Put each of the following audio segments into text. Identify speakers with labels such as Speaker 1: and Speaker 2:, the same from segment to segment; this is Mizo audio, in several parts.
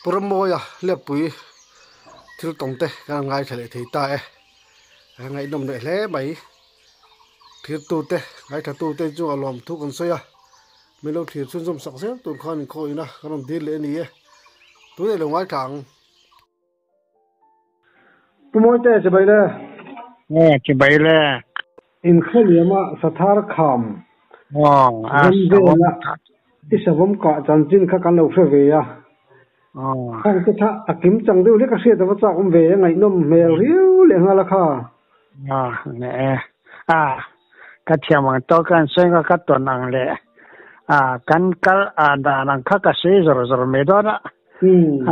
Speaker 1: Pu Rammawia Hliappui thil tawng te kan han ngaithla leh thei ta e. A ngaihnawm leh hle mai. Thirtu te, ngaithla te chu a lawm thu kan sawi a. Min lo thlir chhunzawm sak zel tur khan inkhawih ina kan rawn dil leh a ni e. Tunah i lo ngaithla ang. Pu Mawite, chibai le.
Speaker 2: Nge, chibai le.
Speaker 1: Inkhawliama Sathar kham ram vela i savawm kah chanchin kha kan lo hre ve a. Khang te kha a kim chang deuh hlek a hriat ava chak awm ve a, ngaihnawm hmel riau leh nghal a kha.
Speaker 2: Nge e. A, ka thiam ang tawk ka han sawi ang a, ka tawn ang leh a, kan kal a dan ang kha ka sawi zawr zawr mai dawn a.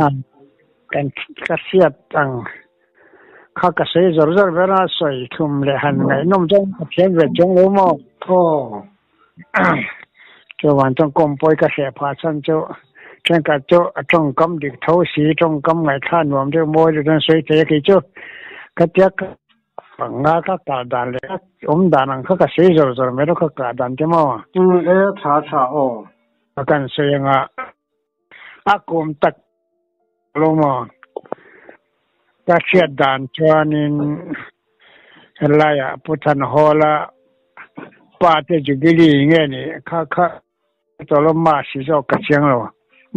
Speaker 2: A. Kan ka hriat ang kha ka sawi zawr zawr ber a, sawi thlum leh han ngaihnawm chuan ka thiam ve chuang lo maw?
Speaker 1: Aw.
Speaker 2: Chuvang chuan kawmpawi ka hreh phah chhan chu thenkhat chu a tawngkam dik tho si, tawngkam ngaihthlak nuam deuh mawi deuh chuan sawi thei a kei chu ka tia ka panga ka kah dan leh ka awm dan ang kha ka sawi zawr zawr mai lo ka kah dan te maw?
Speaker 1: Umm e tha tha aw.
Speaker 2: Ka kan sawi anga A kum tak lo maw? Ka hriat dan chuanin helaiah Pu Thanhawla pa te Jubilee nge ni kha kha tawh lo Masi zawk ka chiang lo.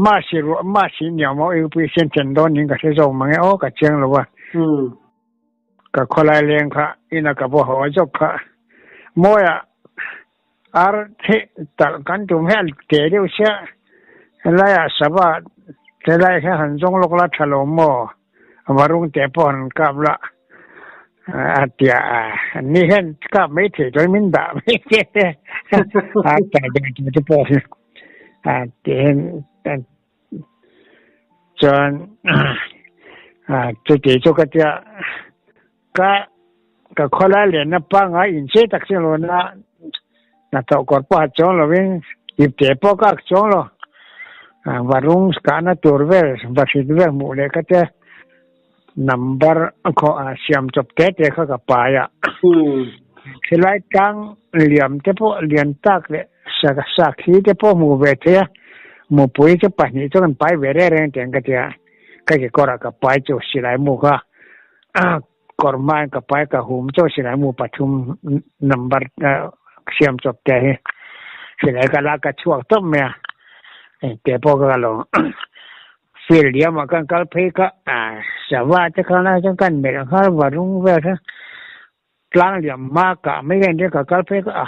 Speaker 2: Masi ruah Masi niang maw UPC an then dawn niin ka hre zawk mang e aw ka chiang lo a. Ka khawlai leng kha ina ka va haw zawk kha mawiah Ar theih talh kan tum hi a te deuh sia, helaiah sava helai hian han zawng lawk la tha lo maw, varung te pawh han kap la a tia a, ni hian kap mai thei chuan min dah mai te te a tlai deuh tur te pawh hi a ti hian chuan a chuti chu ka tia Ka ka khawlai lenna pangngai inchei tak chu lo na hnathawh kawr pawh ha chuang lovin ipte pawh ka ak chuang lo. Varung kahna tur vel vahrit vel hmuh leh kha te number khawh a siam chawp te te kha ka pai a. Khilai tlang liam te pawh lian tak leh sakhi te pawh hmuh ve thei a, mupui chu pahnih chu kan pai ve reng reng teng ka tia ka kekawrah ka pai chu silai mu kha. Kawr hmain ka pai ka hum chaw silai mu pathum number siam chawp te hi silai ka la ka chhuak tawp mai a engte pawh ka lo field liam ah kan kal phei kha sava te kha lai chuan kan melh nghal varung vel kha tlang liam hma kah mai ka intia ka kal phei kha a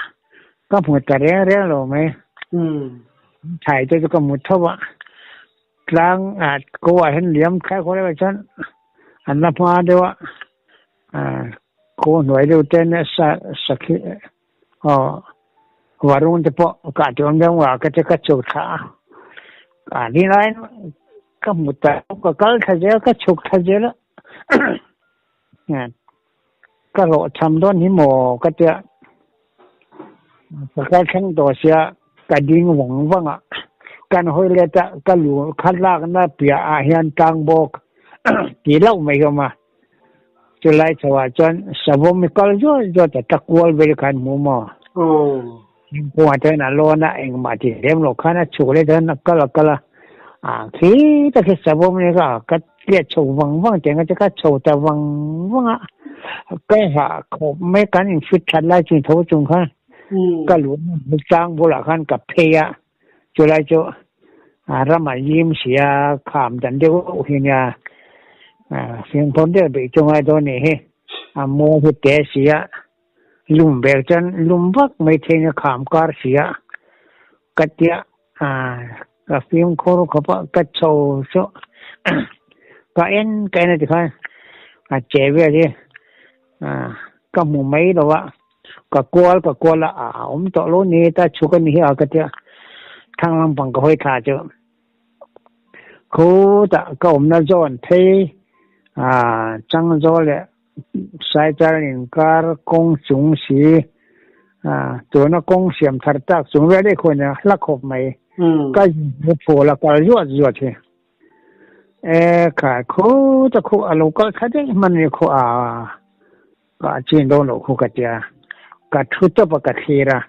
Speaker 2: ka hmu ta reng reng lo mai thai te chu ka hmu tho a. Tlang ah ko ah hian liam thlai khawh deuh ah chuan an la hma deuh a ah ko hnuai deuh te nia sa sakhi aw varung te pawh kah tur awm deuh a ka che ka chhuk thla a ah ni laiin ka hmu ta ka kal thla zel ka chhuk thla zel a ka hlawhchham dawn hi maw ka tia Ka kal thleng tawh sia ka ding vang vang a, kan hawi let a ka lu kha lakna piah ah hian tlang bawk tih loh mai hi a awm a, chulai chho ah chuan savawm hi kal zuat zuat a ta kual vel khan hmu maw? Thingkung ah chuan a lawn a engmah ti lem loh khan a chhuk leh chuan a kal a kal a, ah khi tak hi savawm ni kha ka tliat chho vang vang teng a che ka chho ta vang vang a ka hah khawp mai kan in fit that lai chung tho chung khan ka lu tlang bulah khan ka phei a chulai chu a ram a yim si a kham dan deuh hi nia fimkhur deuh bih chu ngai dawn nih hi a mual hi te si a lum ber chuan lum vak mai thei nia kham kar si a ka tia Ka fimkhur khawp a, ka chho chu ka en ka en a tikhan a che vel hi ka hmu mai lo a, ka kual ka kual a, a awm tawh lo ni ta chhuk a ni hi a ka tia thlang lampang ka hawi thla chu khutah ka awmna zawn phei chang zawl leh Saichal inkar kawng chung si tuna kawng siam thar tak chung vel eih khawn a hla khawp mai. Ka zin phul a kal zuat zuat hi. E khai khut a khuh a lo kal thla daih hman ni khuh a ka chin dawn loh khu ka tia. Ka thu tawp a ka thlir a.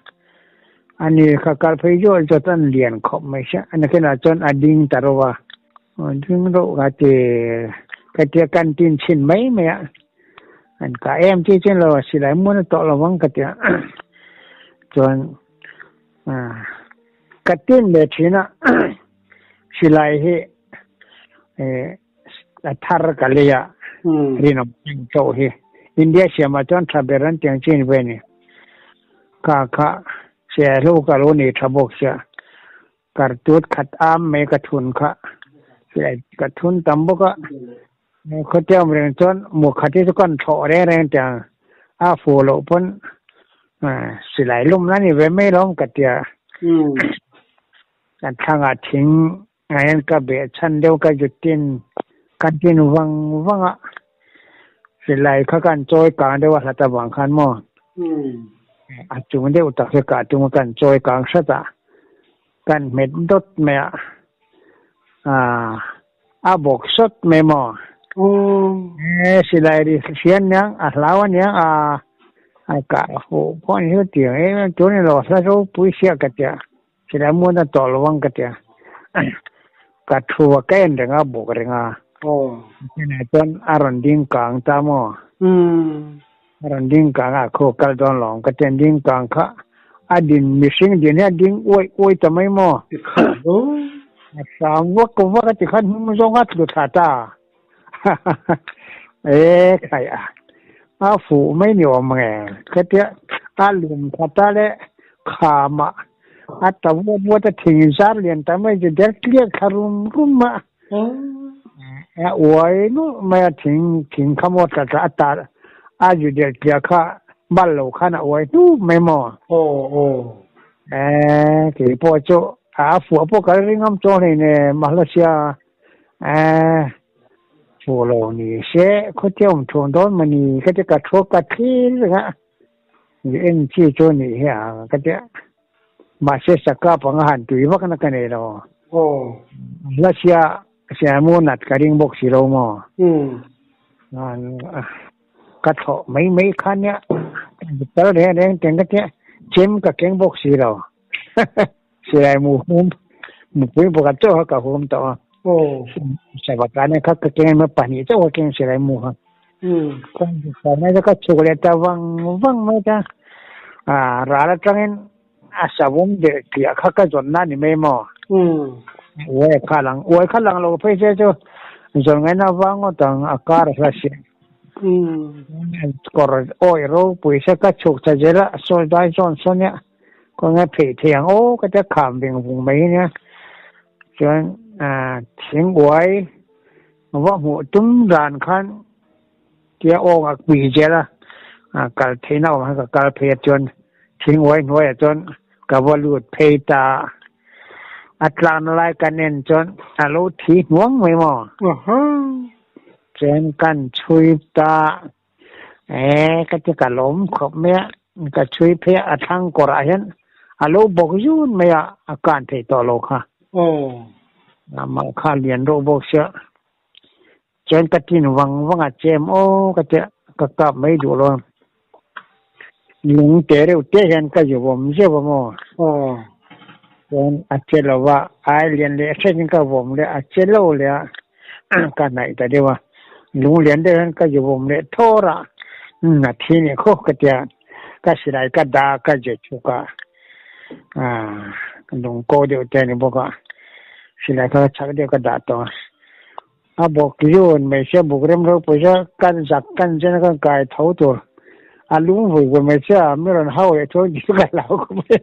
Speaker 2: Ani kha kal phei zuat zuat an lian khawp mai sia. Nakinah chuan a ding ta ro a. Ding reuh ka ti ka tia kan tin chhin mai mai a an kah em chi chuan lo silai muan a tawh lo vang ka tia chuan ka tin ve thin a silai hi a thar ka lei a rinawm teng tawh hi India siamah chuan tha ber an tiang chin ve a ni kha kha siaihlo ka lo nei tha bawk sia. Kartut khat am mai ka thun kha ka thun tam bawk a khawtiang reng chuan mu khat hi chu kan thlawh reng reng tiang a fu loh pawn silai lum na ni ve mai lawm ka tia kan thlangah thing ah hian ka beh chhan deuh ka zut tin ka tin vang vang a silai kha kan chawi kang deuh a hlat avang khan maw a chung deuh tak hi kah tum a kan chawi kang hrat a. Kan hmet dawt mai a, aah a bawk sawt mai maw? Aw silai ri hria aniang a hlau aniang a a kah fuh pawh ani chu tiang em em tur ani lo hla ropui sia ka tia silai muan a tawh lo ang ka tia ka thu a ka en reng a bawk reng a tunah chuan a rawn ding kang ta maw? A rawn ding kang a, khaw kal dawn lo ang ka ti a, ding kang kha a din mihring din hi a ding uaih uaih ta mai maw? A hram vak vak a ti khan hnung zawng a tlu thla ta e khai a, a fuh mai ni awm nge ka tia a lum thla ta le kham ah a ta vuat vuat a thing zar lian ta mai chu der tliak thla rum rum a. A uai nuh mai a thing thing kha maw tla tla a ta a zu der tliah kha bal lo khan a uai hnup mai maw.
Speaker 1: Aw aw.
Speaker 2: Eh kei pawh chu a fuah pawh ka ring ngam chuang hlei ne mahla sia eh fuh lo ni se khuatia awm thuam dawn mawni ka ti ka thu ka thlir reng a eng chi chu nih hi a ka tia. Mahse saka panga han tui vak na ka nei lo.
Speaker 1: Aw.
Speaker 2: Hla sia sia mu nat ka ring bawk si lo maw. Ka thlawh mai mai kha nia kal reng reng teng ka tia chem ka keng bawk si lo. Silai mu hum mupui bawk a chauh ka hum tawh a.
Speaker 1: Aw.
Speaker 2: Savaka nen kha ka keng emaw pahnih chauh ka keng silai mu kha. Ka chhuk leh ta vang vang mai ta. Ral atangin a savawm deh tliah kha ka zawn na ni mai maw? Uai kha lang uai kha lang lo phei se chu zawn ngaina vang ngawt ang a kar a hla si. Kawr awi ropui se ka chhuk ta zel a sawi dai zawn sawn nia khawnge phei thei ang aw ka tia kham veng vung mai nia. Chuan thing uai Va hmuh tum dan khan tia awng a pui zel a, kal theihna awm khan ka kal phei a chuan thing uai hnuaiah chuan ka va lut phei ta a, a tlan lai kan en chuan a lo thi hnuang mai maw? Chuan kan chhui ta e ka ti ka lawm khawp mai a, ka chhui phei a, a thlang kawrah hian a lo bawk zun mai a, a kan thei tawh lo kha. Amah kha lian deuh bawk sia, chuan ka tin vang vang a chem aw ka tia ka kap mai duh lo. Lung te reuh te hian ka zu vawm zeuh a maw. Chuan a che lo va, ai lian leh hretin ka vawm leh a che lo leh a. Ka hnaih ta deuh a, lunglian deuh hian ka zu vawm leh thawr a, umm a thi nih khaw ka tia, ka silai ka dah a ka je chhuk a, aah lung ko deuh te a ni bawk a, silai kha ka chhak deuh ka dah tawh a, a bawk zun mai sia buk rem ropui sia kan zak kan zen a kan kai tho tur a lung vui vui mai sia mi rawn hau leh chuan tih chu ka hlau khawp mai.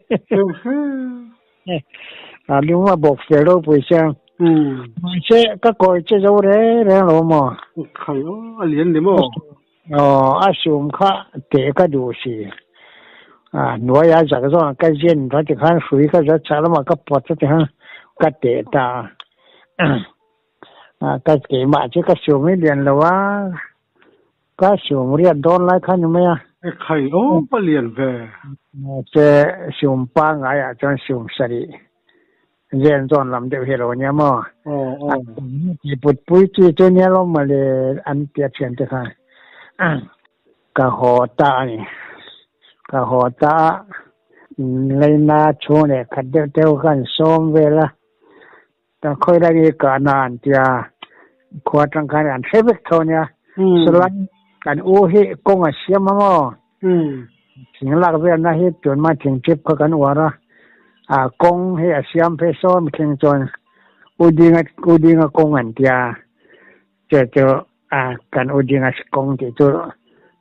Speaker 2: A lung a bawk fel ropui sia. Mahse ka kawi che zo reng reng lo maw?
Speaker 1: Khai aw, a lian ni maw?
Speaker 2: Aw, a sum kha teh ka duh si. A hnuai a zak zawng ah ka zen ta tikhan hrui ka zat chah lamah ka pawt ta tikhan ka teh ta a. Ka keimah chu ka sum hi lian lo a. Ka sum riat dawn lai kha ni mai a.
Speaker 1: E khai aw pa lian ve.
Speaker 2: Mahse sum pangai ah chuan sum sarih zen zawn lam deuh hi a lo nia maw.
Speaker 1: Aw aw.
Speaker 2: Ti put pui chi chu nia lo mawle an tia thian te khan ka haw ta a ni. Ka haw ta a leina chhung leh khat deuh deuh khan sawm vel a. Ta khoi lai nge ka na an tia khua tang khan an hre vek tho nia sawlai kan u hi kawng a siam a maw thing lak vel na hi tun ma thing trip kha kan uar a a kawng hi a siam phei saw mihring chuan u dinga u dinga kawng an tia chu chu a kan u dinga kawng tih chu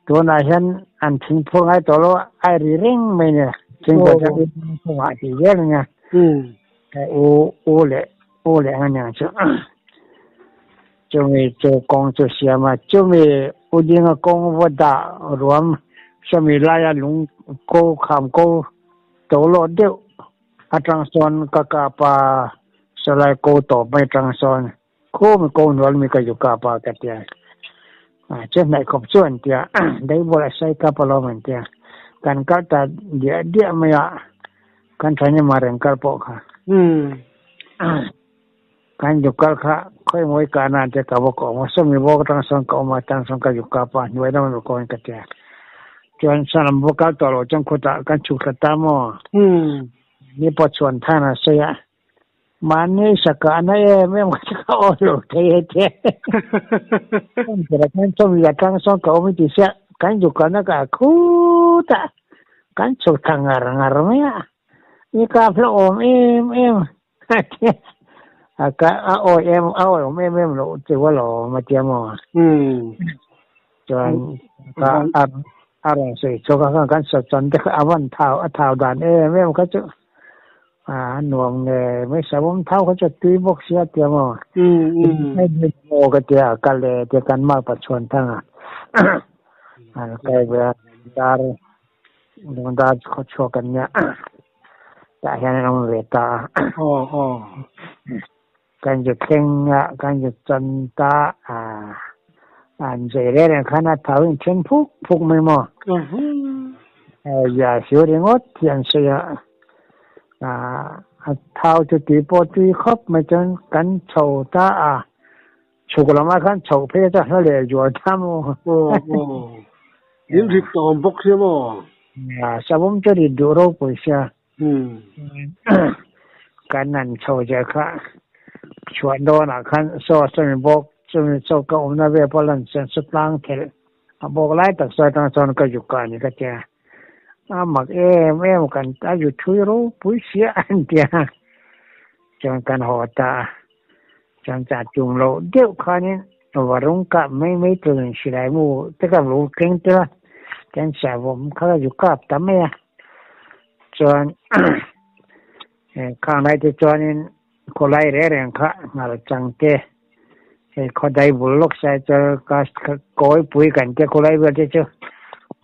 Speaker 2: tunah hian an thing phur ngai tawh lo a ri reng mai nia thing phur chuan u dinga kawng ah tih zel a nia u u leh u leh ang aniang chu chumi chu kawng chu siam a chumi u dinga kawng va dah ruam sawmi laia lung ko kham ko to lawh deuh atang sawn ka kap a sawlai ko tawp mai atang sawn Khum ko nual mi ka zu kap a ka tia. A che hnaih khawp chu an tia. Daibawlh a sai kap alawm an tia. Kan kal ta diah diah mai a, kan tha ni mah reng kal pawh kha. Kan zu kal kha khawi mawi kah nan te ka va ka awm a, sawmi bawk atang sawn ka awm a, atang sawn ka zu kap a, hnuai lamah va ka awm ka tia. Chuan sawn va kal tawh loh chuan khutah kan chhuk thla ta maw? Ni pawh chhuan than a sawi a. Mahni sakahna em em kha chu ka aw lo thei e che. Kan chawm ya tang sawn ka awm i ti sia, kan dukanna ka khut a, kan chhuk thla ngar ngar mai a, i kap hla awm em em a tia, a ka a awi em a awi awm em em loh chu a lawm a tia maw. Chuan ka a a rawn sawi chhuak a, kan sawchan te kha a van thau a thau dan em em kha chu. A nuam nge mai savawm thau kha chu tui bawk sia tia maw maw ka tia ka le tia kan mak pa chhuan thang a an kai ve a dar lungdar khaw chhuak an nia tah hian an awm ve ta a kan zu thleng a kan zu chan ta a an zei reng reng khan a thau in then phuk phuk mai maw ya siu ringawt hi an sawi a a thau chu tui pawh tui khawp mai chuan kan chho ta a chhuk lamah khan chhoh phei chu a hla leh zual ta maw
Speaker 1: in rit tawm bawk sia maw
Speaker 2: savawm chu rit duh ropui sia Kan han chho zel kha chhuah dawnah khan saw sawmi bawk chumi chaw ka awmna vel pawh lan chuan saw tlang thelh a bawk lai tak saw atang chuan ka zu ka ni ka tia a mak em em kan a zu thui ropui sia an tia chuan kan haw ta a chuan chah tum loh deuh khanin varung kap mai mai turin silai mu te ka lo keng tel a chuan savawm kha ka zu kap ta mai a. Chuan khang lai te chuanin khawlai reng reng kha nghal chang te hei khawdai bul lawk sai chuan ka kawi pui kan tia khawlai vel te chu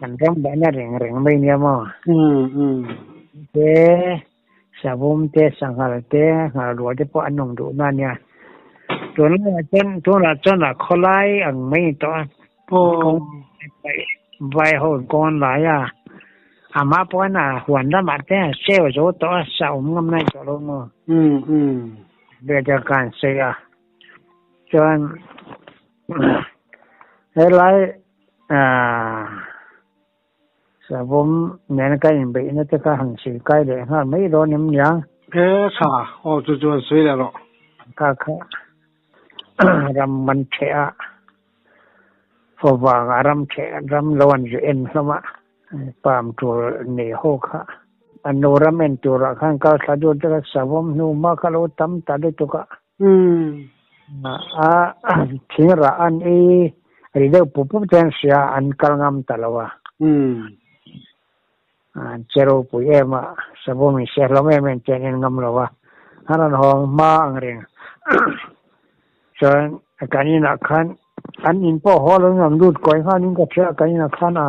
Speaker 2: kan ram bahna reng reng mai nia maw te savawm te sanghal te nghal rual te pawh an awm duh na nia tunlaiah chuan tunah chuan a khawlai ang mai ni tawh a. Vai ho kawng an lai a, amah pawh an a huan ramah te a seu zo tawh a, sa awm ngam nai tawh lo maw? Vel ka an sawi a, chuan helai savawm nena kan inbeihna te kha han sawi kai leh nghal mai dawn em niang?
Speaker 1: He tha, aw chu chu an sawi leh rawh.
Speaker 2: Kha kha ram man ṭheh a. Favang a ram ṭheh ram lo an zu en hlawm a, palm ṭul nei ho kha an lo ram en turah khan kal thla dut vek a, savawm hnu hma kha lo tam ta lutuk a. A thing rah an ei ri deuh pup pup chuan hria an kal ngam ta lo a. An che ropui em a, savawm in hre hlawm em em chuan en ngam lo a, an rawn hawng hma ang reng. Chuan kan inah khan an in pawh haw lo in an lut kawi nghal in ka hria kan inah khan a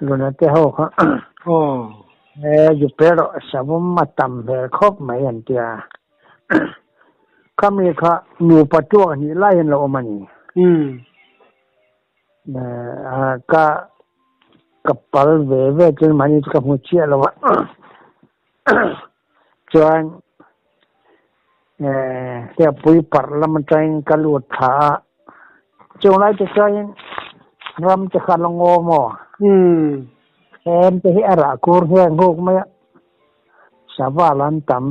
Speaker 2: luna te ho kha he zu pe rawh savawm a tam hmel khawp mai an tia khami kha nupa tuak hnih lai hian lo awm a ni ka ka pal ve ve chuan mahni chu ka hmu chiah lo a Chuan hliappui parh lam atangin ka lut thla a, chung lai te chuanin ram te kha a la ngaw maw? Hem te hi a rah kur hian nghuk mai a, sava la an tam.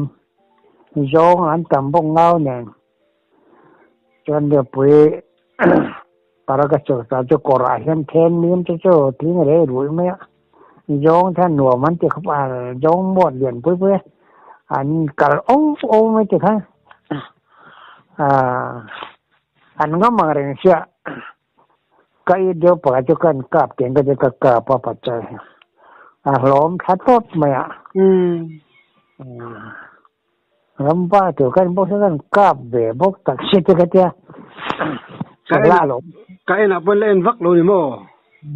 Speaker 2: Zawng an tam bawk ngau nen chuan Liapui para ka chawk ta chu kawrah hian then mim te chu tling rei ruih mai a, zawng te hian nuam an ti khawp a, zawng muat lian pui pui a, an kal o o mai ti khan ah an ngam ang reng sia. Ka i deuh pakhat chu kan kap teng ka ti ka kap a pachal hi a hlawm thla tawp mai a. Ram va tur kan bawk hian kan kap ve bawk tak si te ka tia.
Speaker 1: Ka en ka en ah pawn la en vak lo ni maw?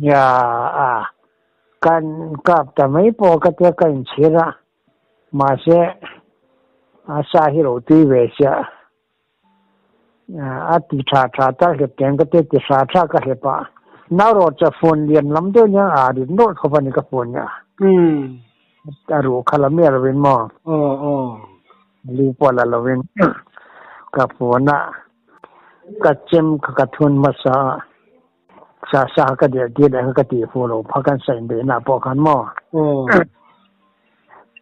Speaker 2: Nia a kan kap ta mai pawh ka tia ka inchhir a mahse a sa hi lo tui ve sia. A ti tha tha ta hlep teng ka te ti hra tha ka hlep a. Naurawh cha phone lian lam deuh nia a rit nawlh khawp a ni ka phone nia. A ruh kha la miah lovin maw?
Speaker 1: Aw aw.
Speaker 2: Lu pawh la lovin ka phone a ka chem kha ka thun hmasa a. Sa sa ka der tir leh kha ka tih fuh lo phak an sawi beihna pawh khan maw?
Speaker 1: Aw.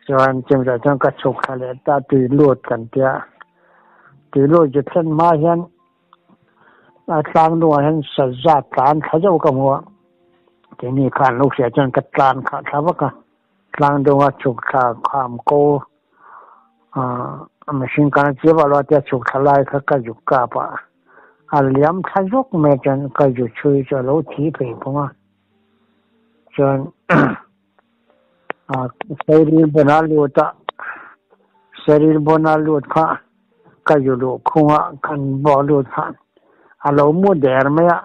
Speaker 2: Chuan chemzah chuan ka chhuk thla leh ta tui lut kan tia. Tui lut zu thlen hma hian a tlang hnungah hian saza tlan thla zauh ka hmu a. Keini khan lo hria chuan ka tlan khah thla vak a. Tlang dunga chhuk thla kham ko ah mihring kana chiah vah lo a tia chhuk thla lai kha ka zuk kap a. A liam thla zawk mai chuan ka zu chhui chu a lo thi phei phung a. Chuan Sairil bona lut a, Sairil bona lut kha ka zu luh khung a, kan buak lut kha a lo mu der mai a,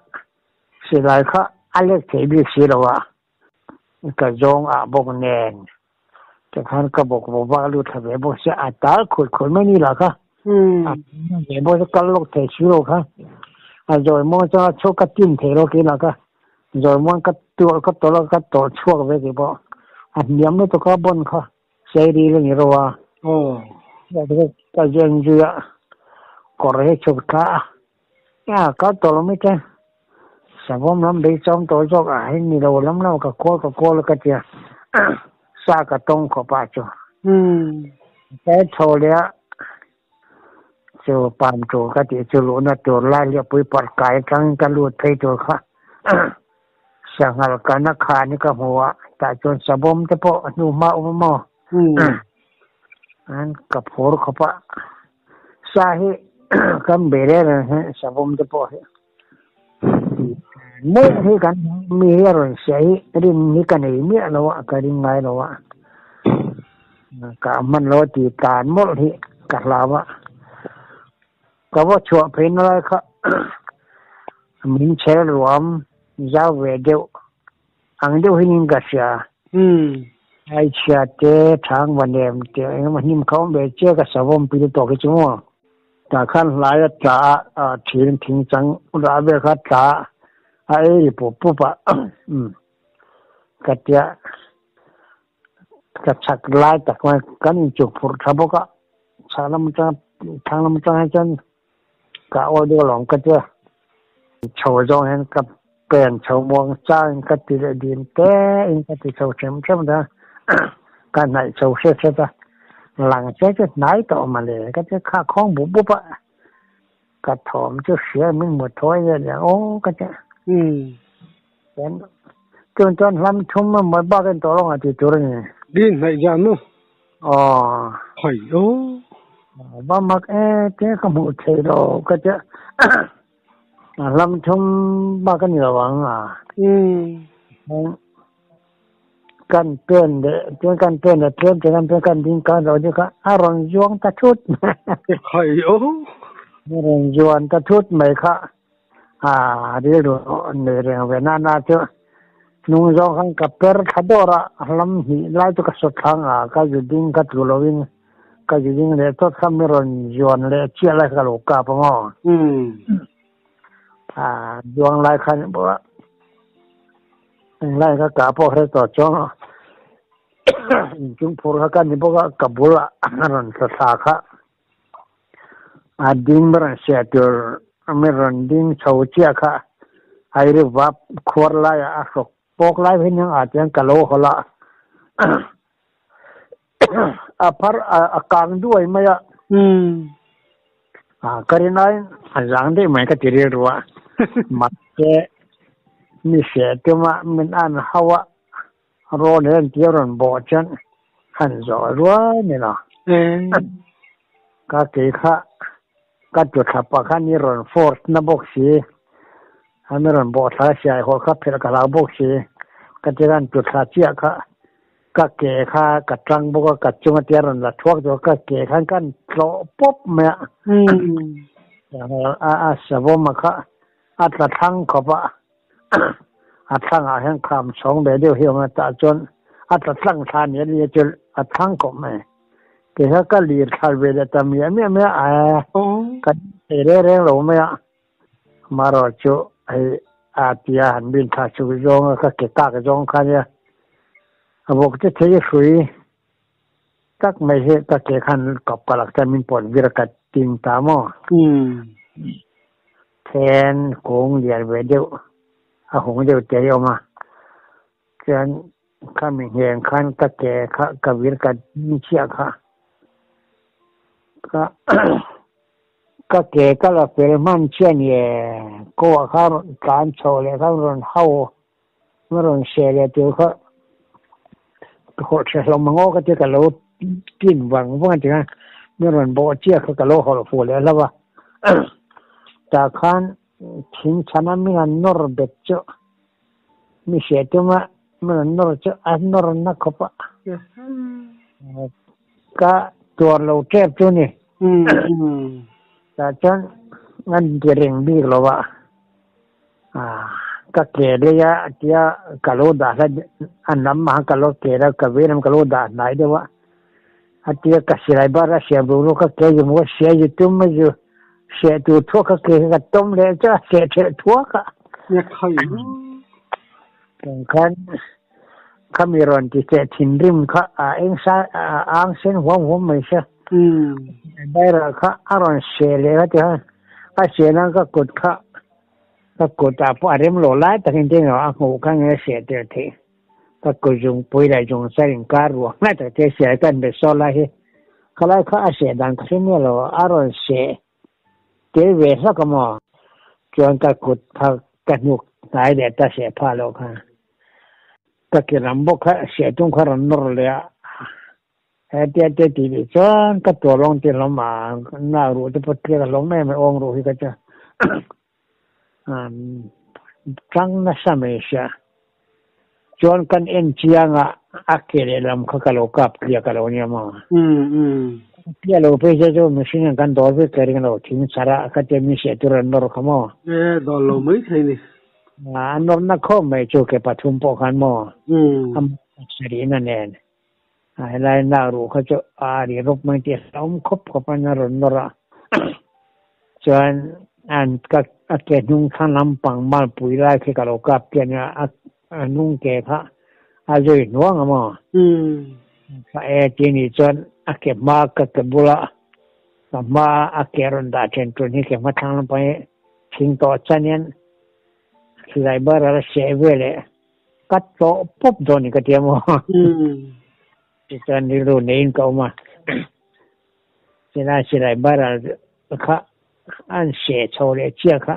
Speaker 2: silai kha a lek thei bik si lo a, ka zawng ah bawk nen tikhan ka bawk bawk bak a lut thla ve bawk sia, a tal khut khut mai ni lah kha, a ve bawk sia kal lawk thei si lo kha, a zawi muang chuan a chhuak ka tin thei lo kei lah kha. Zawimuan ka tuah ka tawlh a, ka tawlh chhuak ve tih pawh a hniam lutuk a bawn kha Sairil a ni ro a. Ka zen zui a, kawr hi chhuk thla a, a ka tawlh mai te savawm lam bei chawm tawh zawk a hei ni lo lam lam ka kual ka kual a ka tia sa ka tawng khawp ah chu. Ka chho leh a. Chu palm tur ka tih chu luhna tur lai hliahpui parh kai atangin ka lut phei tur kha sanghal kana khan hi ka hmu a, tah chuan savawm te pawh a hnu hma awm a maw? An ka phur khawp a, sa hi kan bei reng reng hian savawm te pawh hi mawi hi kan mi hi a rawn siah hi rin hi ka nei miah lo a ka ring ngai lo a ka hman lo a ti tan mawlh hi ka hlau a ka va chhuah phei na lai kha min chher ruam zau ve deuh ang deuh hian in ka hria ai chhia te thang va nem te engemaw hnim kha awm ve chiah ka savawm pui lutuk hi chu maw. Tah khan hlai a tla a, thir thing chang rah vel kha tla a ei ri pup pup a, ka tia ka chhak lai tak mai kan inchuk phurh tha bawk a, chhak lam atanga thlang lam atang hian chuan ka awi deuh alawm ka tia, chho zawng hian ka pen chho muang changin ka ti leh dim te in ka ti chho hrem hrem ta ka hnaih chho hret hret a lang che chu hnai tawh mawle ka ti kha khawng bup bup a ka thawm chu hria min hmu thawi vel ang aw ka ti chuan chun chuan hlam thum a mawi bak in tawh lo ang tih tur a ni.
Speaker 1: Din hnaih zan maw?
Speaker 2: Aw.
Speaker 1: Hai aw.
Speaker 2: Va mak e te ka hmuh theih lo ka ti A hlam thum bak a ni lo ang a. Kan pen leh chuan kan pen leh tlem te kan pen kan ding kan zo chu kha a rawn zuang ta thut mai.
Speaker 1: Khai aw.
Speaker 2: A rawn zuan ta thut mai kha a rilru nei reng ve na na chu hnung zawng khan ka per thla dawr a, hlam hnih lai chu ka sawt thlang a, ka zu ding kha tlu lovin Ka ziding leh chawt kha mi rawn zuan leh chiah lai kha ka lo kap ang aw. A zuang lai khan englai ka kah pawh hre tawh chuang inchung phur kha ka ni bawk a, ka bulah a rawn tla thla kha a ding mi rawn siah tur mi rawn ding chho chiah kha a iri vap khuar laiah a hrawk pawk lai phei nia ah chuan ka lo hawlh a. A phar a kang duai mai a. A ka rin aiin a zang daih mai ka ti rilru a. Mahse mi seh tuma min an hauh a, rawn hian tia rawn bawh chuan han zawh ruai ni lo. Ka kei kha ka tu thla pah khan i rawn force na bawk si, a mi rawn bawh thla siai haw kha phelh ka hlau bawk si, ka ti khan tu thla chiah kha ka ke kha ka tang bawk a, ka chunga tia rawn la thuak chu ka ke khan ka han tlawh pawp mai a, a savawm a kha a tla thlang khawp a, a thlangah hian kham chhawng ve deuh hi a awm a, tah chuan a tla tlang thla ni a ni a chu a thlang khawp mai. Kei kha ka lir thlar ve leh ta miah miah mai a, ka thei reng reng lo mai a. Amaherawh chu hei a tia han bin thla chuk zawng a ka ke kak zawng kha nia a vawk te thei hrui tak mai hi ka ke khan kap ka lak chuan min pawt vir ka ting ta maw. Then kung lian ve deuh a hung deuh te hi a awm a. Chuan khami ngheng khan ka ke kha ka vir ka chiah kha ka ka ke ka la fel hman chiah ni e kawah kha rawn tlan chho leh khan rawn hau rawn seh leh tur kha ka hawlh hre hlawm ang aw ka tia ka lo tin vang vang a ti khan min rawn bawh chiah kha ka lo hawlh fuh leh hlauh a tah khan thing chhana min han nawr bet chu Mi hriat tuma min rawn nawr chu a nawr na khawp a. Ka tuar lo tep chu ni. Tah chuan an ti reng bik lo a. Ka ke lei a tia ka lo dah hla a lam ah ka lo ke la ka vei lam ka lo dah hnai deuh a. A tia ka silai bar a siam ru ru ka ke zu maw sia zu tum mai zu seh tur thuak ka ke ka tawm leh chu a seh thelh thuak a.
Speaker 1: Nia khai u.
Speaker 2: Eng khan khami rawn ti seh thinrim kha a eng sa a ang sen huam huam mai sia. Baira kha a rawn seh leh kha ti khan a seh nan ka kut kha ka kut ah pawh a rem lo lai takin tin a hmuh kha nge seh tel theih. Ka kut zungpui leh zungchar inkar ruang lai tak te siai ka an be saw lai hi khalai kha a seh dan ka hre miah lo a rawn seh tel ve hlak a maw? Chuan ka kut kha ka hnuk hnai leh ta seh phah loh kha ka ke lam bawk kha seh tum kha rawn nawr leh a hetia te tih leh chuan ka tualawng te hlawm a nak ruh te pawh tliak a hlawm em em awng ruh hi ka chu Tang nasa mai sia. Chuan kan en chiang a, a ke lehlam kha ka lo kap tliak a lo nia maw? Tliak lo phei se chu mihring in kan dawl vek ka ring lo, thing chhar a kha tia min hriat tur an nawr kha maw?
Speaker 1: E, dawl lo mai thei ni.
Speaker 2: A nawr na khawp mai chu ke pathum pawh khan maw? A sarih na nen. A helai nak ruh kha chu a ri rawp mai tih a hlauhawm khawp khawp a, a rawn nawr a. Chuan an ka a ke hnung thlang lampang malpui lai khi ka lo kap pian a, a hnung ke kha a zui hnuang a maw? Ka e ti nih chuan a ke hma ka ke bula ka hma a ke rawn dah then tun hi ke hma thlang lampang hi thing tawh chan hian silai bar a la seh veleh Ka tlawh pawp dawn ni ka ti a maw? Tichuan rilru neiin ka awm a, chulai silai baral kha an seh chho leh chiah kha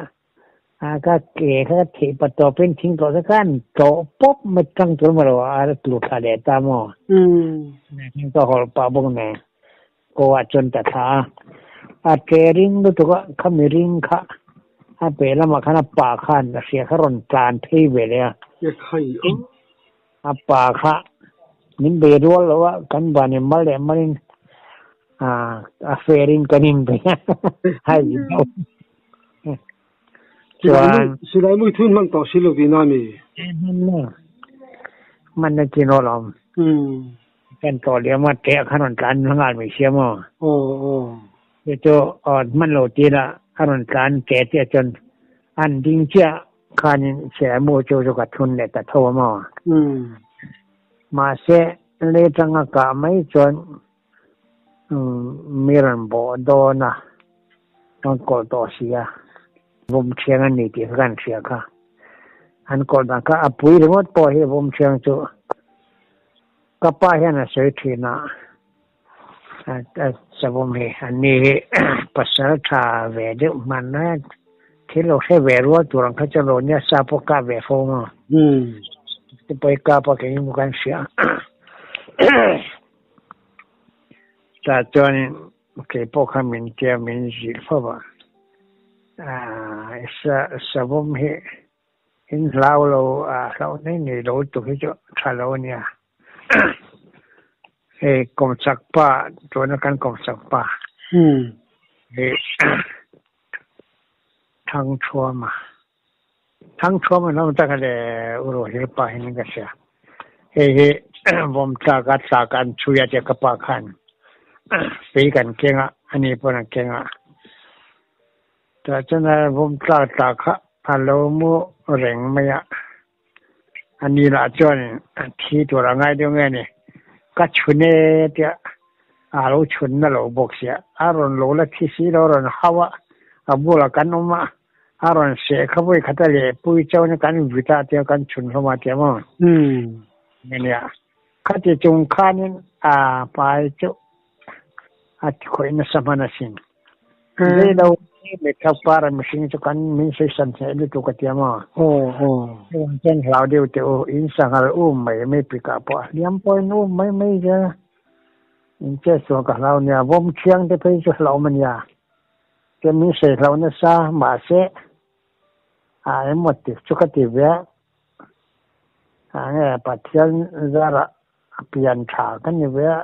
Speaker 2: a ka ke kha ka theih pa tawpin thing tlawh te kha an tlawh pawp mai tang tur maw lo a tlu thla leh ta maw? Ka hawlh pah bawk nen Kawah chuan ta thla a, a ṭe ring lutuk a, khami ring kha a peh lamah khan a pa khan a hria kha rawn tlan phei ve leh a. A pa kha min bei rual lo a, kan ban in mal leh malin a fair in kan inbei a, hai lo. Chuan.
Speaker 1: Silai mui thun hman tawh si lo tihna a mi?
Speaker 2: Hman lo. Hman na chin aw lawm. Kan tlawh liam a, ṭeh kha rawn tlan nghal mai sia maw?
Speaker 1: Aw aw.
Speaker 2: Chu chu hman lo tir a, a rawn tlan ṭeh chiah chuan an ding chiah khanin silai mu chu chu ka thun leh ta tho a maw? Mahse, lei aṭanga kah mai chuan mi rawn bawh dawn a, an kawlh tawh si a, vawm ṭhiang a ni tih kha kan hria kha. An kawlh dan kha a pui ringawt pawh hi vawm ṭhiang chu. Ka pa hian a sawi thin a, Savawm hi an ni hi pasal tha ve deuh hman a, thil lo hre ve rual tur ang kha chuan lo nia sa pawh kap ve fo maw? Te pawh hi kap a keng emaw kan hria. Tah chuanin kei pawh kha min tia min zilh fo a, savawm hi in hlau lo a hlauh nei nei lo lutuk hi chu tha lo a nia. Hei kawmchak pa tuna kan kawmchak pa hi Thangthuama Thangthuama hnam tak a le u Rohil pa hian ka hria. Hei hi vawmtlak a tlak an chhui a tia ka pa khan fei kan keng a ani pawn a keng a. Tah chuan a vawmtlak tla kha a lo mu reng mai a. A ni lah chuan thi tur a ngai deuh nge ni, ka chhun e tia a lo chhun na lo bawk sia, a rawn lo la thi si lo a rawn hau a, a bulah kan awm a, a rawn seh kha vawi khat a leh pui chauhin kan vit a tia kan chhun hlawm a tia maw? Nia, khati chung khanin a hmai chu a ti khawih nasa hman asin. Zei lo mithak par a mihring chu kan min sawisan hneh lutuk a tia maw? Chuvang chuan hlau deuh teh u, in sanghal um mai mai pikah pawh a hliam pawhin um mai mai zel a, in chet chuan ka hlau nia, vawm thiang te phei chu hlauhawm a nia, chuan min sawi hlauh nasa mahse a emaw ti chu ka ti ve a, a nge Pathian zarah a pian tha ka ni ve a,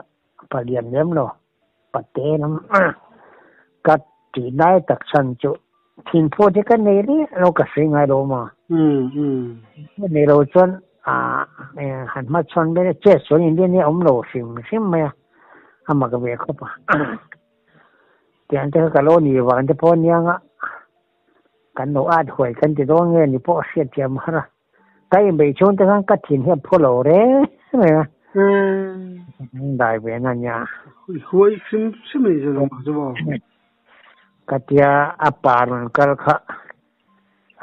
Speaker 2: palian lem lo. Pate lam ka tih lai tak chhan chu thinphu te ka nei rih lo ka hre ngai lo maw. Ka nei lo chuan han hmachhawn ber a chet sual in lian hi a awm lo hrim hrim mai a, a mak ve khawp a. Tiang te kha ka lo nih vang te pawh aniang a, kan lo at huai kan ti dawn nge ni pawh a hriat thiam har a. Ka inbeih chhung te khan ka thin hi a phu lo reng reng a. An dai ve na nia.
Speaker 1: I huai hrim hrim a ni chu lo chu maw?
Speaker 2: Ka tia a pa rawn kal kha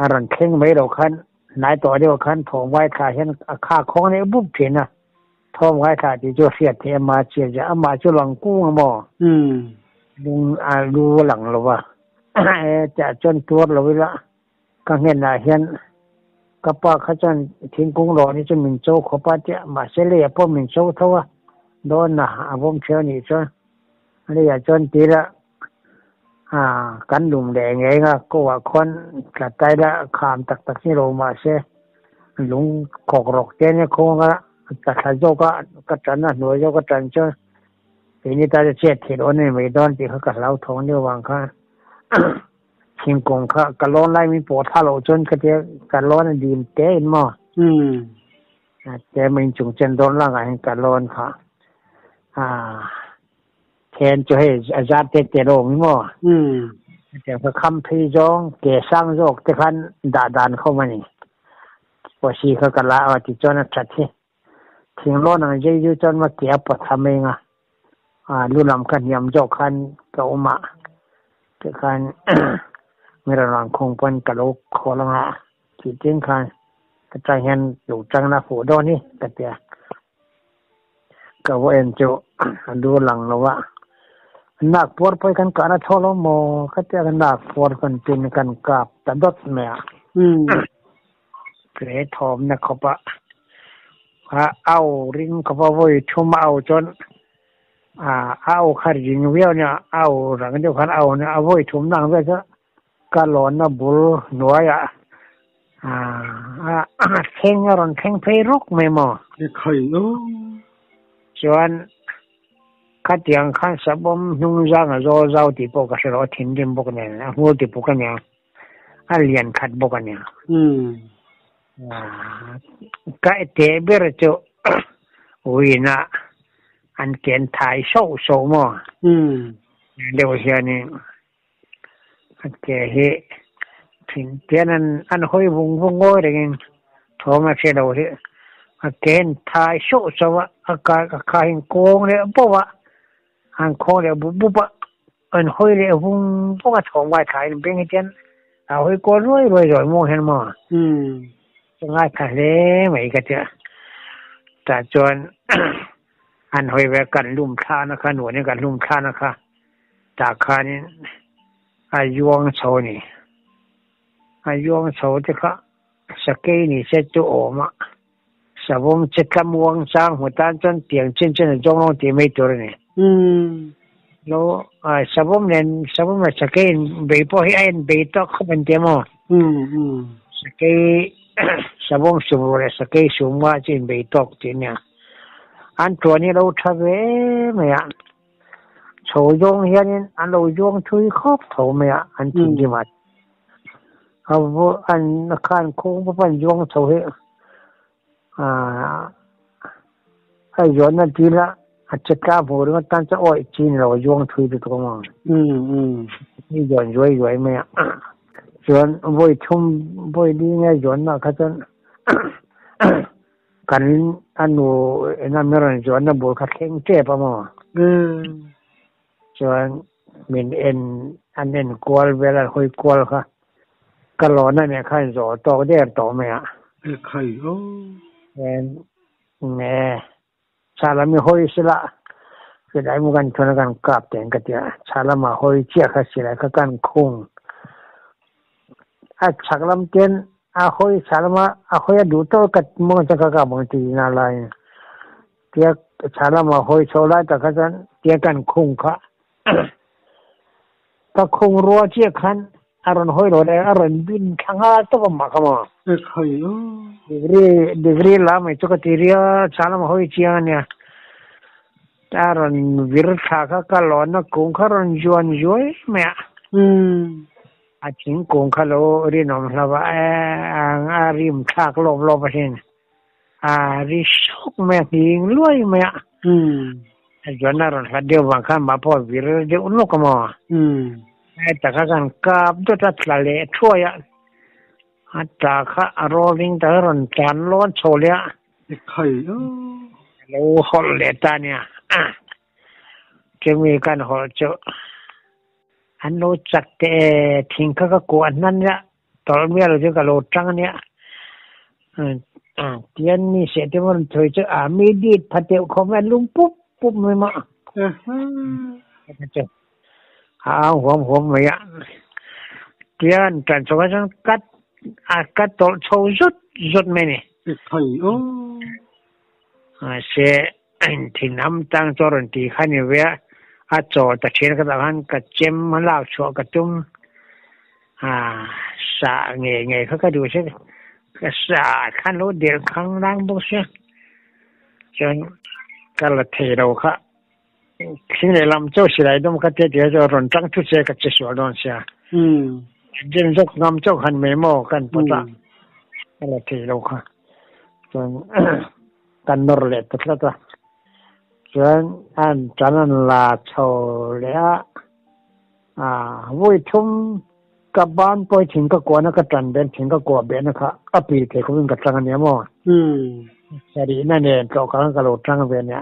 Speaker 2: a rawn thleng mai lo khan hnai tawh deuh khan thawmngai thla hian a kha khawng leh bup thin a. Thawmngai thla tih chu a hriat theih ama chiah chiah amah chu lang kung a maw? Lung a lu a lang lo va. E tiah chuan tuar lo ila. Ka hnenah hian ka pa kha chuan thingkung rawh ni chu min cho khawp a tia, mahse leiah pawh min cho tho a, dawn a a vawm ṭheu anih chuan leiah chuan tila kan lum leh ngei anga kawhah khuan tla tai la kham tak tak hi lo mahse lung khawk rawk te ania khawng anga tla thla zawk a ka ṭan a hnuai zawk a ṭan chuan keini ta chu chet theih loh a nei mai dawn tih kha ka hlauthawng deuh vang khan. Thingkung kha ka lawn lai min pawh thla loh chuan ka tia ka lawn a dim te in maw? Te mai in chung chen dawn lang ah hian ka lawn kha then chu hei a zar te te lo awm hi maw? Hetiang kha kham phei zawng ke sang zawk te khan dah dan khawm a ni. Pawhsi kha ka la a tichuan a that hi. Thinglawn ang zei zu chuan ma ke a pawt ha mai anga lu lam kha hniam zawk khan ka awm a tikhan mi rawn rawn khung pawn ka lo khawl anga tih tin khan ka tang hian lo tang na fuh dawn hi ka ti a ka vaw en chu a lu lang lo a nak puar pawh hi kan kah na thaw lo maw ka ti a ka nak puar kan tin kan kap ta dawt mai a. He thawmna khawpa a au ring khawpa vawi thum a au chuan a au kha ring viau nia a au rang deuh khan a au nia a vawi thum na ang vel chuan ka lawnna bul hnuaiah a thleng a rawn thleng phei rawk mai maw. Chuan khatiang khan sabawm hnung zang a zawl zau tih pawh ka hre lo a thinrim bawk nen a hmur ti puk a nia. A lian khat bawk a nia. Ka teh ber chu win a an ken thai soh soh maw? Deuh hianin a ke hi thin tian an hawi vung vung ngawi rengin thawm a hre lo hi a ken thai soh soh a, a khahin kawng leh bawp a, an khawng leh bup bup a. An hawi leh vung vung a thawm ngai thla in beng hi chuan a hawi kual ruai ruai zawi muang hian maw ka ngai thla hle mai ka tia tah chuan An hawi ve kan lum thla na kha nuanin kan lum thla na kha tah khanin a yuang chho a ni. A yuang chho te kha sakei ni se chu awm a, savawm che tlamuang chang hmu tan chuan tiang chin chin a zawng rawng tih mai tur a ni. Lo savawm nen savawm leh sakei in bei pawh hi a en bei tawk khawp an ti a maw? Sakei savawm sum ruh leh sakei sum nga chu in bei tawk tih a nia. An tuan hi a lo tha ve mai a, chho zawng hianin an lo zawng thui khawp tho mai a, an thinrim a. An khan khung pawp an zawng chho hi aaa a zawn a dil a, a che tla hmuh ringawt tan chuan awih chi ni lo a zawng thui lutuk a maw. I zawn zuai zuai mai a, chuan vawi thum vawi li nge zawnna kha chuan Kan a nu ina min rawn zuanna bul kha thleng tep a maw? Chuan min en an en kual vel an hawi kual kha ka lawna nen khan zawh tawk der tawh mai a.
Speaker 1: Ekhai aw.
Speaker 2: Chuan nge chhah lam i hawi sila silai mu kan thun a kan kap teng ka tia chhah lamah hawi chiah kha silai kha kan khung a chhak lam ten A hawi chah lama a hawi a duh tawh ka mawng chuan ka kap ang ti na laiin tia chah lama hawi chho lai tak kha chuan tia kan khung kha ka khung rua chiah khan a rawn hawi lo leh a rawn bin thla nghal tawp a mah kha maw. Degree degree la mai chu ka ti ria chah lama hawi chiang a nia a rawn vir thla kha ka lawnna kung kha rawn zuan zuai mai a. A thingkung kha lo rinawm hlauh a, a rim thlak lawp lawp asin. A ri sawk mai a, nghing luai mai a. Chuan a rawn hlat deuh vang khan mah pawh a vir deuh nawk a maw. Heta kha khan kap dawt a tla leh thuai a, a tla kha a rolling tak a rawn tlan lawn chho leh a. A lo hawlh leh ta nia. Chumi kan hawlh chu an lo chak teh e, thing kha ka kuah hnan nia, tawlh mial chu ka lo tang nia. Tian mi seh te maw rawn thawi chu a mi dit pha teuh khawp mai, a lum pup pup mai maw. A au huam huam mai a. Tian tan chho kha chuan kat a ka tawlh chho zut zut mai ni. Mahse thinham tang chu a rawn ti kha ni ve a, a chaw ta thin ka tah khan ka chem a lak chhuah ka tum a, sah ngei ngei kha ka duh se ka sah khan lo delh khang lang bawk sia chuan ka la thei lo kha thing lehlam chauh silai dawm kha tia tia chu a rawn tang thut se ka che sual dawn sia den zawk ngam chauh khan mai maw kan pawt a ka la thei lo kha chuan kan nawr leh ta tlat a chuan an tan an la chho leh a a vawi thum ka ban pawi thing ka kuahna ka tan ben thing ka kuah behna kha a pil thei khawpin ka tang a nia maw sarihna nen tlawh kang ka lo tang ve nia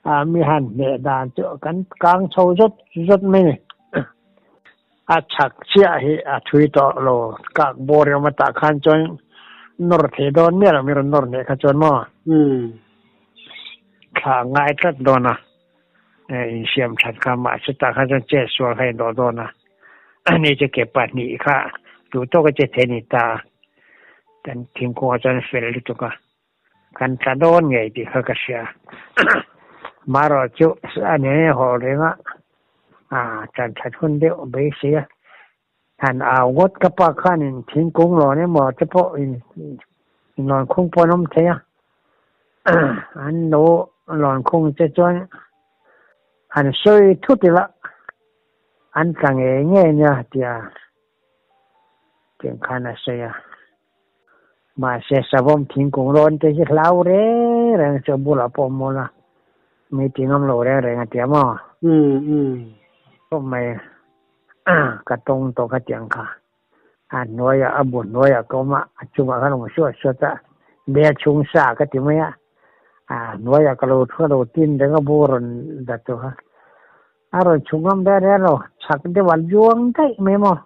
Speaker 2: a mi han hneh dan chu kan kang chho zawt zawt mai ni a chhak chiah hi a thui tawh lo kak bawr emaw tah khan chuan nawr thei dawn miah lo mi rawn nawr hneh kha chuan maw thla ngai tlat dawn a insiam that kha mahse tah khan chuan chet sual kha in dawh dawn a ani chu ke pahnih kha duh tawk a che thei a ni ta a kan thingkung ah chuan fel lutuk a. Kan tla dawn ngei tih kha ka hria. Marawh chu a ni haw reng a, a tan that hun deuh beisei a. Han au ngawt ka pa khanin thingkung lawn emaw te pawh in lawn khung pawh an awm thei a. An lo lawn khung che chuan han sawi thut ila an tla ngei ngei nia tia tiang khan a sawi a. Mahse savawm thingkung rawn te hi hlau reng reng chu a bulah pawh mawl a, mi ti ngam lo reng reng a tia maw? Khawp mai ka tawng tawh kha tiang kha a hnuaiah a bu hnuaiah ka awm a, a chungah khan awm suat suat a, bel chhung sa ka ti mai a, a hnuaiah ka lo thu a lo tin reng a bu rawn dat tawh kha a rawn chhung ngam reng reng lo, chhak deuh a luang daih mai maw?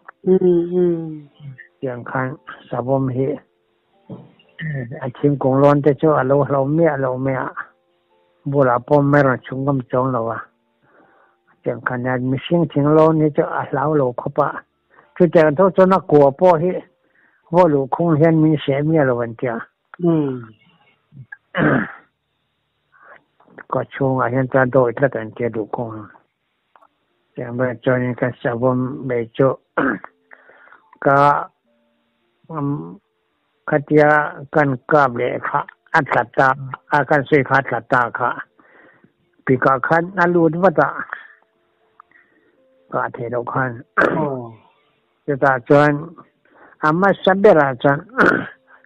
Speaker 2: Tiang khan savawm hi a thingkung lawn te chu a lo hlauh miah lo mai a. Bulah pawh mai rawn chhung ngam chuang lo a. Tiang khan hian mihring thing lo ni chu a hlau lo khawp a. Chutiang tho chuan a kua pawh hi vaw luh khung hian min seh miah lo an tia. Kua chhungah hian chuan dawi tlat an tia duh khung ang. Tiang ber chuanin ka savawm mai chu ka Khatia kan kap leh kha a tla ta a, kan sawi kha a tla ta kha pikah khan a lut vat a, kah theih loh khan. Chutah chuan a hmasa berah chuan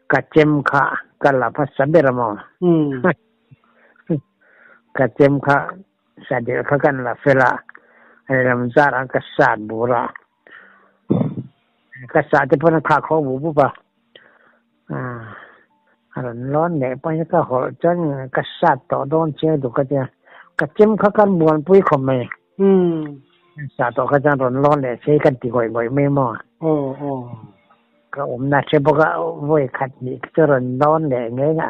Speaker 2: ka chem kha ka la hmasa ber a maw? Ka chem kha sadelh kha kan la fel a, lehlam zarah ka sat bur a. Ka sah te pawn a khak ho bup bup a, a rawn lawn leh pawhin ka hawlh chuan ka sat tawh dawn chiang duk ka tia, ka chem kha kan muanpui khawp mai. Sah tawh kha chuan rawn lawn leh se kan ti ngawih ngawih mai maw. Ka awmna hre bawk a, vawi khat hnih chu rawn lawn leh ngei a,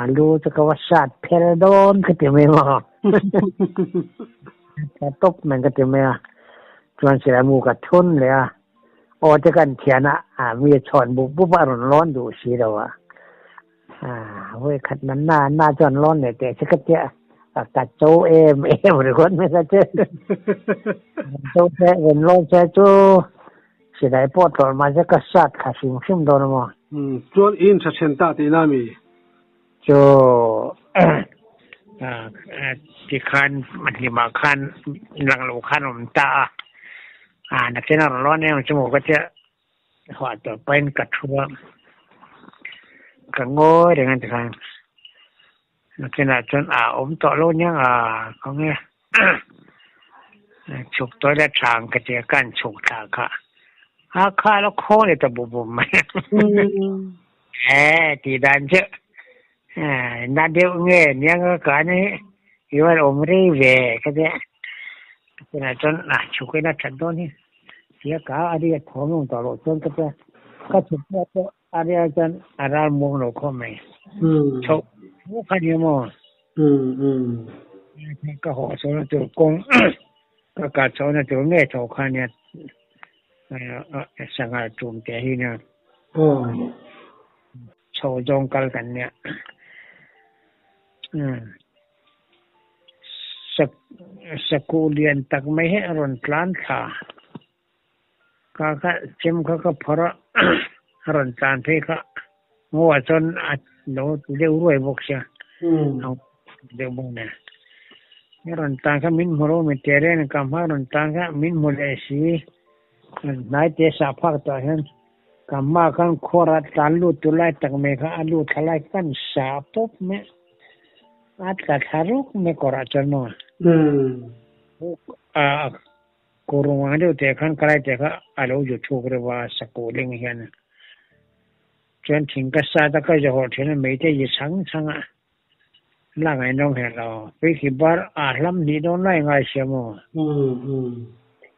Speaker 2: a lu chu ka va sat phel dawn ka ti mai maw. Ka tawp mai ka ti mai a, chuan silai mu ka thun leh a, aw te kan thian a, a mi a chhawn bup bup a, a rawn lawn duh si lo a, vawi khat na na na chuan lawn leh teh che ka tia, ka cho em em ringawt mai ka che, cho che rawn lawn che chu silai pawh tlawlh mahse ka sat thla hrim hrim dawn a maw.
Speaker 1: Chuan i intha then ta tihna mi?
Speaker 2: Chu tikhan hlimah khan lang lo khan awm ta a, a nakin a rawn lawn em chu maw ka tia huah tawh pahin ka thu a, ka ngawi reng a tikhan nakinah chuan a awm tawh lo aniang a khawnge chhuk toilet tha ang ka tia ka han chhuk thla kha a kha a la khaw leh ta bup bup mai. Eh, tih dan chu na deuh nge niang ka kan hi i van awm rei ve ka tia. Tunah chuan a chhuk in a that dawn hi tia ka a ri a thawm awm tawh loh chuan ka tia ka chhuk pawh pawh a ria chuan a ral muang lo khawp mai. Chhoh fo kha nia maw? Ka haw chhohna tur kawng ka kal chhohna tur nge tho kha nia sangha tum te hi nia. Chho zawng kal kan nia. Sakuh lian tak mai hi a rawn tlan thla. Ka kha chem kha ka phawrh a, a rawn tlan phei kha ngaw ah chuan a lo ti deuh ruai bawk sia. Deuh bawk nen. A rawn tlan kha min hmu lo mi teh reng a, ka hma a rawn tlan kha min hmu leh si. Hnai te sah phak tawh hian ka hma khan khuar a tlan lut tur lai tak mai kha a lut thla lai kan sah pawp mai a tla thla ruk mai kawrah chuan maw a kurung ang deuh teh khan ka lai teh kha a lo ju thuk reuh a sakuh ling hian chuan thing ka sat a ka zawhawh thin a meite ji chhang chhang a. La ngaihnawm hek lo. Pui khi bar a hlam hnih dawn lai ngai sia maw?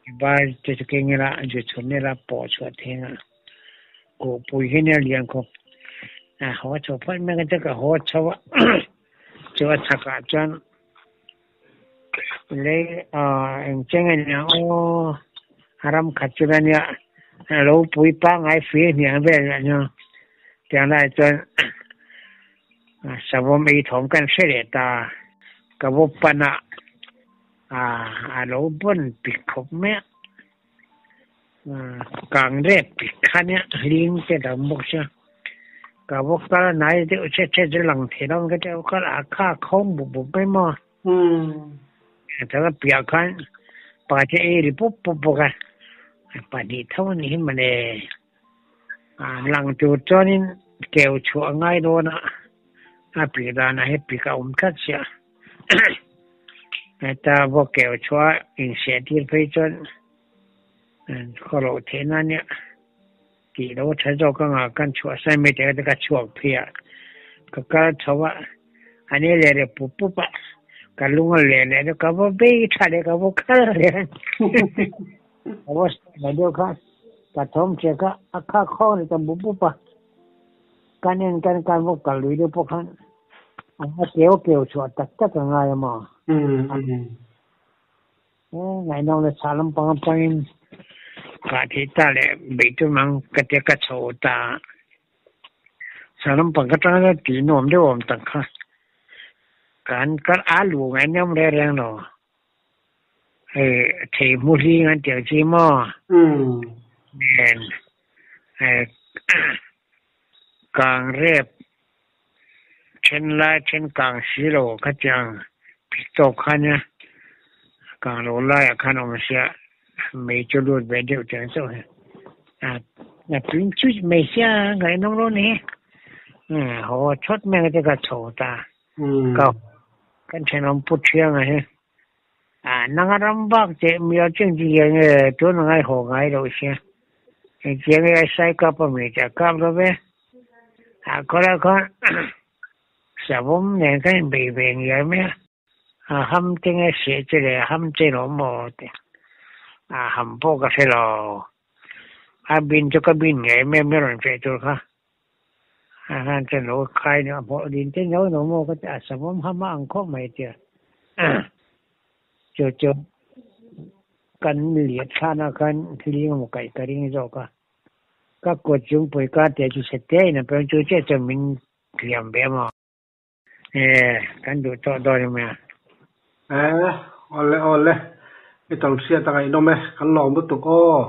Speaker 2: Khi bar te chu keng ila zu chhun ila pawh chhuah theng a. Kuh pui hi nia lian khawp. A haw chho phawt mai ka che ka haw chho a. Chu a chhakah chuan lei eng cheng a nia aw a ram khat chu la nia lo pui pangngai fir hniang vel a nia. Tiang lai chuan Savawm ei thawm kan hre leh ta. Ka vaw pan a, a lo bawn pik khawp mai a. Kang rep pik kha nia hling te dam bawk sia. Ka vaw kal hnai deuh chhet chhet chu lang thei lo ka tia kal a kha khawm bup bup mai maw. Chuan piah khan pa chu ei ri pup pup bawk a, pahnih tho a nih hi mawle. Lang tur chuanin keu chhuah a ngai dawn a, a pik danah hi pik a awm tlat sia. Heta vaw keu chhuah a insiah tir phei chuan khaw loh theih na nia tih lo a tha zawk anga kan chhuah sai mai te kha ka chhuak phei a, ka kal chho a, a ni leh leh pup pup a, ka lung a leh leh ka vaw bei tha leh ka vaw khal leh a vaw sawi deuh kha. Ka thawm che kha a khak khawng leh ta bup bup a, kan en kan kan vawk kal lui deuh pawh khan A keu keu chhuah tak tak a ngai a maw? Ngaihnawm leh chhah lampang atangin kah theih ta leh beih tum ang ka tia ka chho ta. Chhah lampang ka tang a tih nuam deuh awm tak kha. Kan kal a lu ngaihnawm reng reng lo. Hei thei hmu hling an tih ang chi maw? Nen kang rep then lai then kang si lo khatiang phit tawk kha nia kang lo laiah khan awm sia mei chu lut ve deuh tiang chauh hi a tui chuih mai sia ngaihnawm lo ni haw thawt mai ang te ka chho ta ka kan thenawm pu thianga hi nanga ram bak teh mial cheng chi nge nge tun a ngai haw ngai loh sia engtiang nge a sai kap a mi teh a kap lo ve khawlai khan savawm nen khan inbei ve ngial mai a a ham te nge seh che leh a ham che lo maw te a ham pawh ka hre lo a bin chu ka bin ngei mai a mi rawn feh tur kha a khan chuan lo khai a hmawlh din te no no maw ka ti a savawm ham a ang khawp mai tia chu chu kan liat thlan ah khan hling emaw kaih ka ring zawk a ka kut chungpui ka teh chu chhe te in a peng chu chiah chuan min hliam ve maw. E kan duh tawh dawn em a.
Speaker 1: E awle awle i tawng hriat a ngaihnawm e kan lawm lutuk aw.